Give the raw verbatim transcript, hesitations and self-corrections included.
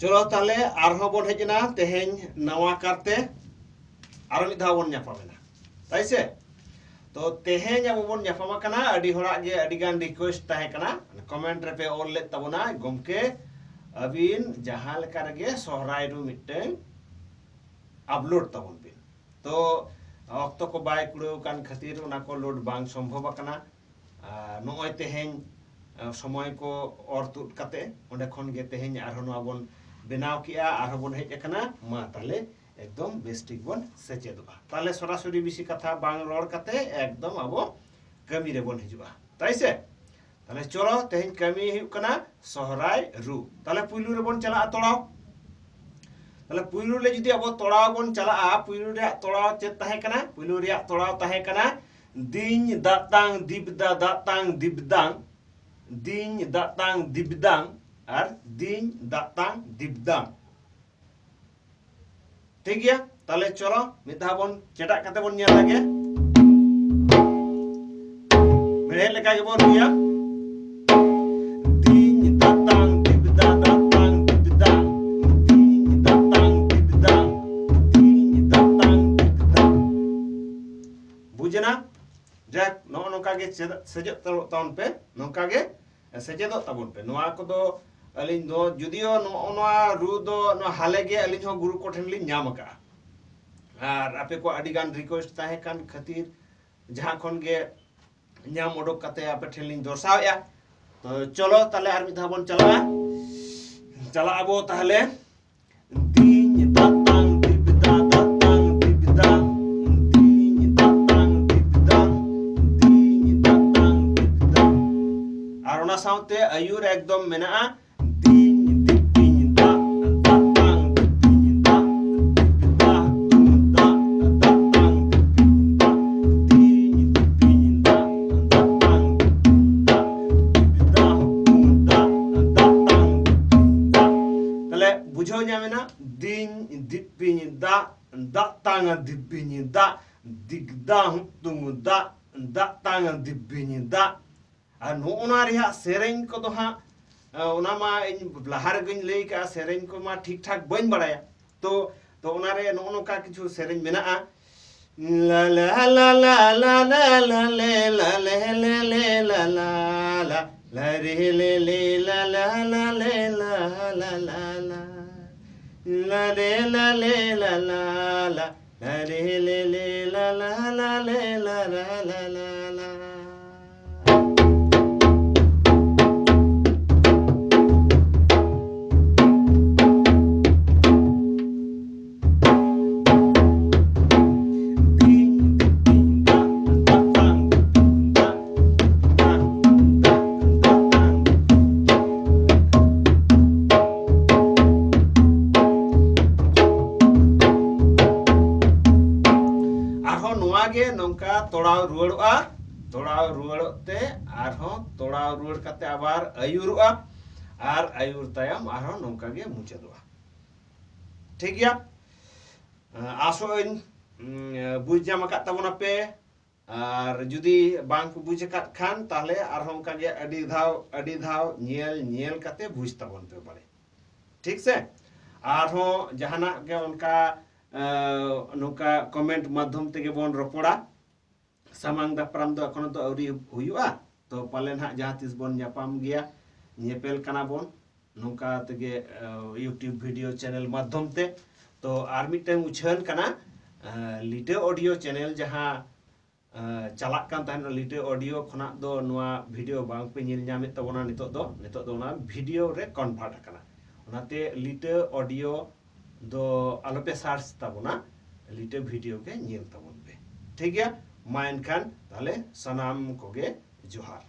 ᱪᱚᱞᱚ ᱛᱟᱦᱞᱮ ᱟᱨᱦᱚᱸ ᱵᱚᱱ ᱦᱮᱡ ᱮᱱᱟ ᱛᱮᱦᱮᱧ ᱱᱟᱣᱟ ᱠᱟᱨᱛᱮ, ᱟᱨ ᱢᱤᱫ ᱫᱷᱟᱣ ᱵᱚᱱ ᱧᱟᱯᱟᱢ ᱮᱱᱟ, ᱛᱟᱭ ᱥᱮ? ᱛᱚ ᱛᱮᱦᱮᱧ ᱟᱵᱚ ᱵᱚᱱ ᱧᱟᱯᱟᱢ ᱟᱠᱟᱱᱟ, ᱟᱹᱰᱤ ᱦᱚᱲᱟᱜ ᱜᱮ ᱟᱹᱰᱤ ᱜᱟᱱ ᱨᱤᱠᱩᱭᱮᱥᱴ ᱛᱟᱦᱮᱸ ᱠᱟᱱᱟ, ᱠᱚᱢᱮᱱᱴ ᱨᱮᱯᱮ ᱚᱞ ᱞᱮᱫ ᱛᱟᱵᱚᱱᱟ, "ᱜᱚᱢᱠᱮ ᱟᱹᱵᱤᱱ ᱡᱟᱦᱟᱸ ᱞᱮᱠᱟ ᱨᱮᱜᱮ ᱥᱚᱦᱨᱟᱭ ᱨᱩ ᱢᱤᱫᱴᱟᱝ ᱟᱯᱞᱳᱰ ᱛᱟᱵᱚᱱ ᱵᱤᱱ᱾" ᱛᱚ ᱚᱠᱛᱚ ᱠᱚ ᱵᱟᱭ ᱠᱩᱲᱟᱹᱣ ᱠᱟᱱ ᱠᱷᱟᱹᱛᱤᱨ ᱚᱱᱟ ᱠᱚ ᱞᱳᱰ ᱵᱟᱝ ᱥᱚᱢᱵᱷᱚᱵ ᱟᱠᱟᱱᱟ᱾ ᱟᱨ ᱱᱚᱜᱼᱚᱭ ᱛᱮᱦᱮᱧ ᱥᱚᱢᱚᱭ ᱠᱚ ᱚᱨ ᱛᱩᱫ ᱠᱟᱛᱮ ᱚᱸᱰᱮ ᱠᱷᱚᱱ ᱜᱮ ᱛᱮᱦᱮᱧ ᱟᱨᱦᱚᱸ ᱱᱚᱣᱟ ᱵᱚᱱ ᱵᱮᱱᱟᱣ ᱠᱮᱜᱼᱟ, ᱟᱨᱦᱚᱸ ᱵᱚᱱ ᱦᱮᱡ ᱟᱠᱟᱱᱟ᱾ ᱢᱟ ᱛᱟᱦᱞᱮ ᱮᱠᱫᱚᱢ ᱵᱮᱥ ᱴᱷᱤᱠ ᱵᱚᱱ ᱥᱮᱪᱮᱫᱚᱜᱼᱟ᱾ ᱛᱟᱦᱞᱮ ᱥᱚᱨᱟᱥᱚᱨᱤ ᱵᱮᱥᱤ ᱠᱟᱛᱷᱟ ᱵᱟᱝ ᱨᱚᱲ ᱠᱟᱛᱮ ᱮᱠᱫᱚᱢ ᱟᱵᱚ ᱠᱟᱹᱢᱤ ᱨᱮᱵᱚᱱ ᱦᱤᱡᱩᱜᱼᱟ, ᱛᱟᱭ ᱥᱮ? ᱛᱟᱦᱞᱮ ᱪᱚᱞᱚ ᱛᱮᱦᱮᱧ ᱠᱟᱹᱢᱤ ᱦᱩᱭᱩᱜ ᱠᱟᱱᱟ ᱥᱚᱦᱨᱟᱭ ᱨᱩ᱾ ᱛᱟᱦᱞᱮ ᱯᱩᱭᱞᱩ ᱨᱮᱵᱚᱱ ᱪᱟᱞᱟᱜᱼᱟ ᱛᱚᱲᱟᱣ᱾ ᱛᱟᱦᱞᱮ ᱯᱩᱭᱞᱩ ᱨᱮ ᱡᱩᱫᱤ ᱟᱵᱚ ᱛᱚᱲᱟᱣ ᱵᱚᱱ ᱪᱟᱞᱟᱜᱼᱟ, ᱯᱩᱭᱞᱩ ᱨᱮᱭᱟᱜ ᱛᱚᱲᱟᱣ ᱪᱮᱫ ᱛᱟᱦᱮᱸ ᱠᱟᱱᱟ? ᱯᱩᱭᱞᱩ ᱨᱮᱭᱟᱜ ᱛᱚᱲᱟᱣ ᱛᱟᱦᱮᱸ ᱠᱟᱱᱟ ᱫᱤᱧ ᱫᱟᱜ ᱛᱟᱝ ᱫᱤᱯᱫᱟ ᱫᱟᱜ ᱛᱟᱝ ᱫᱤᱯᱫᱟᱝ, ᱫᱤᱧ ᱫᱟᱜ ᱛᱟᱝ ᱫᱤᱯᱫᱟᱝ ᱟᱨ ᱫᱤᱧ ᱫᱟᱜ ᱛᱟᱝ ᱫᱤᱯᱫᱟᱝ᱾ ᱴᱷᱤᱠ ᱜᱮᱭᱟ, ᱛᱟᱦᱞᱮ ᱪᱚᱞᱚ ᱢᱤᱫ ᱫᱷᱟᱣ ᱵᱚᱱ ᱪᱮᱴᱟᱜ ᱠᱟᱛᱮ ᱵᱚᱱ ᱧᱮᱞ ᱞᱮᱜᱮ᱾ ᱢᱮᱲᱦᱮᱫ ᱞᱮᱠᱟ ᱜᱮᱵᱚᱱ ᱨᱩᱭᱟ᱾ ᱫᱤᱧ ᱫᱟᱛᱟᱝ ᱫᱤᱵᱫᱟ ᱫᱟᱛᱟᱝ ᱫᱤᱵᱫᱟ, ᱫᱤᱧ ᱫᱟᱛᱟᱝ ᱫᱤᱵᱫᱟ, ᱫᱤᱧ ᱫᱟᱛᱟᱝ ᱫᱤᱵᱫᱟ᱾ ᱵᱩᱡᱽ ᱮᱱᱟ? ᱡᱟᱠ, ᱱᱚᱜᱼᱚ ᱱᱚᱝᱠᱟ ᱜᱮ ᱪᱮᱫ-, ᱥᱮᱪᱮᱫ ᱛᱟᱵᱚᱱ ᱯᱮ, ᱱᱚᱝᱠᱟ ᱜᱮ ᱥᱮᱪᱮᱫᱚᱜ ᱛᱟᱵᱚᱱ ᱯᱮ᱾ ᱱᱚᱣᱟ ᱠᱚᱫᱚ ᱟᱹᱞᱤᱧ ᱫᱚ ᱡᱩᱫᱤᱭᱳ ᱱᱚᱜᱼᱚ ᱱᱚᱣᱟ ᱨᱩ ᱫᱚ ᱱᱚᱣᱟ ᱦᱟᱞᱮ ᱜᱮ ᱟᱹᱞᱤᱧ ᱦᱚᱸ ᱜᱩᱨᱩ ᱠᱚᱴᱷᱮᱱ ᱞᱤᱧ ᱧᱟᱢ ᱟᱠᱟᱫᱼᱟ, ᱟᱨ ᱟᱯᱮ ᱠᱚ ᱟᱹᱰᱤ ᱜᱟᱱ ᱨᱤᱠᱩᱭᱮᱥᱴ ᱛᱟᱦᱮᱸ ᱠᱟᱱ ᱠᱷᱟᱹᱛᱤᱨ ᱡᱟᱦᱟᱸ ᱠᱷᱚᱱ ᱜᱮ ᱧᱟᱢ ᱩᱰᱩᱠ ᱠᱟᱛᱮ ᱟᱯᱮ ᱴᱷᱮᱱ ᱞᱤᱧ ᱫᱚᱨᱥᱟᱣᱮᱫᱼᱟ᱾ ᱛᱚ ᱪᱚᱞᱚ ᱛᱟᱦᱞᱮ ᱟᱨ ᱢᱤᱫ ᱫᱷᱟᱣ ᱵᱚᱱ ᱪᱟᱞᱟᱜᱼᱟ, ᱪᱟᱞᱟᱜ ᱟᱵᱚ ᱛᱟᱦᱞᱮ᱾ ᱫᱤᱧ ᱫᱟᱛᱟᱝ ᱫᱤᱵᱫᱟ ᱫᱟᱛᱟᱝ ᱫᱤᱵᱫᱟ, ᱫᱤᱧ ᱫᱟᱛᱟᱝ ᱫᱤᱵᱫᱟ, ᱫᱤᱧ ᱫᱟᱛᱟᱝ ᱫᱤᱵᱫᱟ᱾ ᱟᱨ ᱚᱱᱟ ᱥᱟᱶᱛᱮ ᱟᱹᱭᱩᱨ ᱮᱠᱫᱚᱢ ᱢᱮᱱᱟᱜᱼᱟ, ᱫᱤᱧ ᱫᱤᱯᱤᱧ ᱫᱟᱜ ᱫᱟᱛᱟᱝ ᱫᱤᱯᱤᱧ ᱫᱟᱜ ᱫᱤᱵᱫᱟ ᱦᱩᱛᱩᱢ ᱫᱟᱜ ᱫᱟᱛᱟᱝ ᱫᱤᱯᱤᱧ ᱫᱟᱜ, ᱫᱤᱧ ᱫᱤᱯᱤᱧ ᱫᱟᱜ ᱫᱟᱛᱟᱝ ᱫᱤᱯᱤᱧ ᱫᱟᱜ ᱫᱤᱵᱫᱟ ᱦᱩᱛᱩᱢ ᱫᱟᱜ ᱫᱟᱛᱟᱝ ᱫᱤᱯᱤᱧ ᱫᱟᱜ᱾ ᱛᱟᱦᱞᱮ ᱵᱩᱡᱷᱟᱹᱣ ᱧᱟᱢ ᱮᱱᱟ, ᱫᱤᱧ ᱫᱤᱯᱤᱧ ᱫᱟᱜ ᱫᱟᱜ ᱛᱟᱝ ᱫᱤᱯᱤᱧ ᱫᱟᱜ, ᱫᱤᱜᱽᱫᱟ ᱦᱩᱛᱩᱢ ᱫᱟᱜ ᱫᱟᱜ ᱛᱟᱝ ᱫᱤᱯᱤᱧ ᱫᱟᱜ᱾ ᱟᱨ ᱱᱚᱜᱼᱚ ᱱᱟ ᱨᱮᱭᱟᱜ ᱥᱮᱨᱮᱧ ᱠᱚᱫᱚ ᱦᱟᱸᱜ ᱚᱱᱟ ᱢᱟ ᱤᱧ ᱞᱟᱦᱟ ᱨᱮᱜᱮᱧ ᱞᱟᱹᱭ ᱠᱟᱜᱼᱟ, ᱥᱮᱨᱮᱧ ᱠᱚᱢᱟ ᱴᱷᱤᱠ ᱴᱷᱟᱠ ᱵᱟᱹᱧ ᱵᱟᱲᱟᱭᱟ᱾ ᱛᱚ ᱛᱚ ᱚᱱᱟᱨᱮ ᱱᱚᱜᱼᱚ ᱱᱚᱝᱠᱟ ᱠᱤᱪᱷᱩ ᱥᱮᱨᱮᱧ ᱢᱮᱱᱟᱜᱼᱟ᱾ ᱞᱟ ᱞᱟ ᱞᱟ ᱞᱟ ᱞᱟ ᱞᱟ ᱞᱮ ᱞᱟ ᱞᱮ ᱞᱮ ᱞᱮ ᱞᱟ ᱞᱟ ᱞᱟ ᱞᱟ ᱨᱮ ᱞᱮ ᱞᱮ ᱞᱟ ᱞᱟ ᱞᱟ ᱞᱮ ᱞᱟ ᱞᱟ ᱞᱟ ᱞᱟ ᱞᱟ ᱨᱮ ᱞᱟ ᱞᱮ ᱞᱟ ᱞᱟ ᱞᱟ ᱞᱟ ᱨᱮ ᱞᱮ ᱞᱮ ᱞᱟ ᱞᱟ ᱞᱟ ᱞᱮ ᱞᱟ ᱞᱟ ᱞᱟ ᱞᱟ ᱞᱟ ᱟᱨᱦᱚᱸ ᱱᱚᱣᱟ ᱜᱮ ᱱᱚᱝᱠᱟ ᱛᱚᱲᱟᱣ ᱨᱩᱣᱟᱹᱲᱚᱜᱼᱟ᱾ ᱛᱚᱲᱟᱣ ᱨᱩᱣᱟᱹᱲᱚᱜ ᱛᱮ ᱟᱨᱦᱚᱸ ᱛᱚᱲᱟᱣ ᱨᱩᱣᱟᱹᱲ ᱠᱟᱛᱮ ᱟᱵᱟᱨ ᱟᱹᱭᱩᱨᱚᱜᱼᱟ᱾ ᱟᱨ ᱟᱹᱭᱩᱨ ᱛᱟᱭᱚᱢ ᱟᱨᱦᱚᱸ ᱱᱚᱝᱠᱟ ᱜᱮ ᱢᱩᱪᱟᱹᱫᱚᱜᱼᱟ᱾ ᱴᱷᱤᱠ ᱜᱮᱭᱟ? ᱟᱸ, ᱟᱥᱚᱜ ᱟᱹᱧ, ᱩᱸ, ᱵᱩᱡᱽ ᱧᱟᱢ ᱟᱠᱟᱫ ᱛᱟᱵᱚᱱᱟᱯᱮ᱾ ᱟᱨ ᱡᱩᱫᱤ ᱵᱟᱝ ᱠᱚ ᱵᱩᱡᱽ ᱟᱠᱟᱫ ᱠᱷᱟᱱ, ᱛᱟᱦᱞᱮ ᱟᱨᱦᱚᱸ ᱚᱱᱠᱟ ᱜᱮ ᱟᱹᱰᱤ ᱫᱷᱟᱣ, ᱟᱹᱰᱤ ᱫᱷᱟᱣ ᱧᱮᱞ, ᱧᱮᱞ ᱠᱟᱛᱮ ᱵᱩᱡᱽ ᱛᱟᱵᱚᱱ ᱯᱮ ᱵᱟᱲᱮ᱾ ᱴᱷᱤᱠ ᱥᱮ? ᱟᱨᱦᱚᱸ ᱡᱟᱦᱟᱱᱟᱜ ᱜᱮ ᱚᱱᱠᱟ, ᱟᱸ, ᱱᱚᱝᱠᱟ comment ᱢᱟᱫᱽᱫᱷᱚᱢ ᱛᱮᱜᱮ ᱵᱚᱱ ᱨᱚᱯᱚᱲᱟ᱾ ᱥᱟᱢᱟᱝ ᱫᱟᱯᱨᱟᱢ ᱫᱚ ᱮᱠᱷᱚᱱᱚ ᱫᱚ ᱟᱹᱣᱨᱤ ᱦᱩᱭᱩᱜᱼᱟ᱾ ᱛᱚ ᱯᱟᱞᱮ ᱱᱟᱦᱟᱜ ᱡᱟᱦᱟᱸ ᱛᱤᱥ ᱵᱚᱱ ᱧᱟᱯᱟᱢ ᱜᱮᱭᱟ, ᱧᱮᱯᱮᱞ ᱠᱟᱱᱟ ᱵᱚᱱ ᱱᱚᱝᱠᱟ ᱛᱮᱜᱮ, ᱟᱸ, YouTube video channel ᱢᱟᱫᱽᱫᱷᱚᱢ ᱛᱮ᱾ ᱛᱚ ᱟᱨ ᱢᱤᱫᱴᱟᱝ ᱩᱪᱷᱟᱹᱱ ᱠᱟᱱᱟ, ᱟᱸ, ᱞᱤᱴᱟᱹ audio channel ᱡᱟᱦᱟᱸ, ᱟᱸ, ᱪᱟᱞᱟᱜ ᱠᱟᱱ ᱛᱟᱦᱮᱱᱟ, ᱞᱤᱴᱟᱹ audio ᱠᱷᱚᱱᱟᱜ ᱫᱚ ᱱᱚᱣᱟ video ᱵᱟᱝ ᱯᱮ ᱧᱮᱞ ᱧᱟᱢᱮᱫ ᱛᱟᱵᱚᱱᱟ ᱱᱤᱛᱚᱜ ᱫᱚ᱾ ᱱᱤᱛᱚᱜ ᱫᱚ ᱚᱱᱟ video ᱨᱮ convert ᱟᱠᱟᱱᱟ᱾ ᱚᱱᱟᱛᱮ ᱞᱤᱴᱟᱹ audio ᱫᱚ ᱟᱞᱚᱯᱮ search ᱛᱟᱵᱚᱱᱟ, ᱞᱤᱴᱟᱹ video ᱜᱮ ᱧᱮᱞ ᱛᱟᱵᱚᱱ ᱯᱮ᱾ ᱴᱷᱤᱠ ᱜᱮᱭᱟ? ᱢᱟ ᱮᱱᱠᱷᱟᱱ ᱛᱟᱦᱞᱮ ᱥᱟᱱᱟᱢ ᱠᱚᱜᱮ ᱡᱚᱦᱟᱨ᱾